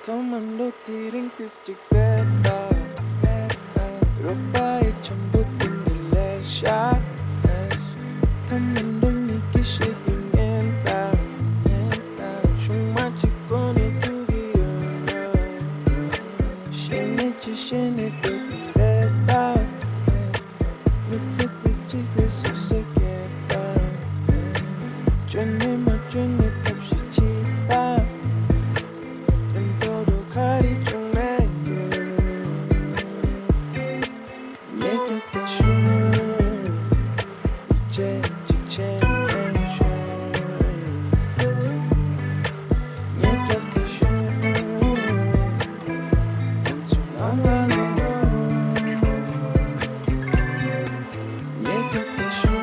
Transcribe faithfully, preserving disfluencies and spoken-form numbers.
ཐོག་མ་འགྲོ་དེ་རིང་ཏིས་གཅིག་བསྡད་པ། རོགས་པ་ཡི་འཆམ་པོ་དེ་འདི་ལས་ཤ། ཐོག་མ་འགྲོ་ཉིད་ཀྱི་ཤེས་ཀྱི་ཉན་ད། ཤུང་མ་གཅིག་གོ་ནས་ཐུག་གི་ཡོད་ན། ཤེས་ནས་ཅི་ཤེས་ནས་བསྡད་ཀྱི་རེད་ད། མི་ཚེ་འདི་གཅིག་པུས་སོ་སོས་སྐྱེལ་པ། བཅོས་ནས་མ་བཅོས་ནས་ཐབས་ཤེས་བྱེད་པ། དོན་དོ་དོ་ག་རེ་བྱུང་མེད་ཡོད། ཉེས་སྐྱབས་དེ་ཤུ། ཡིད་ཆེས་གཅིག་བྱས་ནས་ཤོར། ཉེས་སྐྱབས་དེ་ཤུ། དམ་ཚིག་ངང་ལ་ལོག་ཉེས་སྐྱབས་དེ་ཤུ།